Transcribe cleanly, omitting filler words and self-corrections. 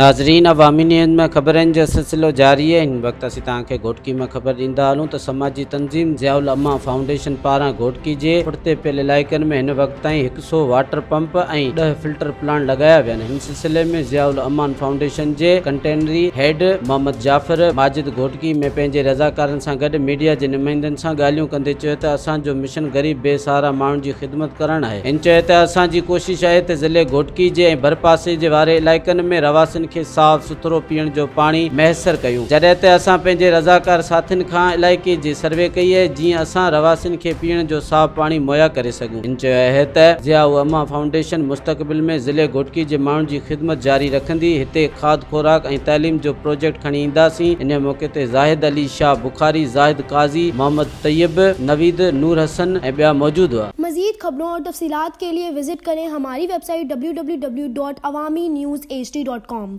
ناظرين عوامي نيوز ۾ خبرن جو سلسلو جاري آهي هن وقت اسين توهان کي گهوٽڪي مان خبر ڏيندا هلون ته سماجي تنظيم ضياء الامان فائونڊيشن پاران گهوٽڪي جي پٺتي پيل علائقن ۾ هن وقت تائين هڪ سئو واٽر پمپ ۽ ڏهه فلٽر پلانٽ لڳايا ويا آهن هن سلسلي ۾ ضياء الامان فائونڊيشن جي ڪنٽينري هيڊ محمد جعفر ماجد گهوٽڪي ۾ پنهنجي رضاڪارن سان گڏ ميڊيا جي نمائندن سان ڳالهيون ڪندي چيو ته اسان جو مشن غريب بي سهارا ماڻهن جي خدمت ڪرڻ آهي. هن چيو ته اسان جي ڪوشش آهي ته ضلعي گهوٽڪي جي ۽ ڀرپاسي جي واري علائقن ۾ رهواسين کي صاف سٿرو پيئڻ جو پاڻي ميسر ڪيون جڏهن ته اسان پنهنجي رضاڪار ساٿين کان علائقي جي سروي ڪئي آهي جيئن اسان رهواسين کي پيئڻ جو صاف پاڻي مهيا ڪري سگهون. هن چيو آهي ته ضياء امان فائونڊيشن مستقبل ۾ ضلعي گهوٽڪي جي ماڻهن جي خدمت جاري رکندي هتي کاڌ خوراڪ ۽ تعليم جو پروجيڪٽ کڻي اينداسين انهي موقعي تي زاهد علي شاهه بخاري، زاهد قاضي، محمد طيب، نويد، نور حسن ۽ ٻيا موجود هئا. مزيد خبرون اور تفصيلات کے لئے وزٽ ڪرين ھماري web site www.awamiNewsHD.com.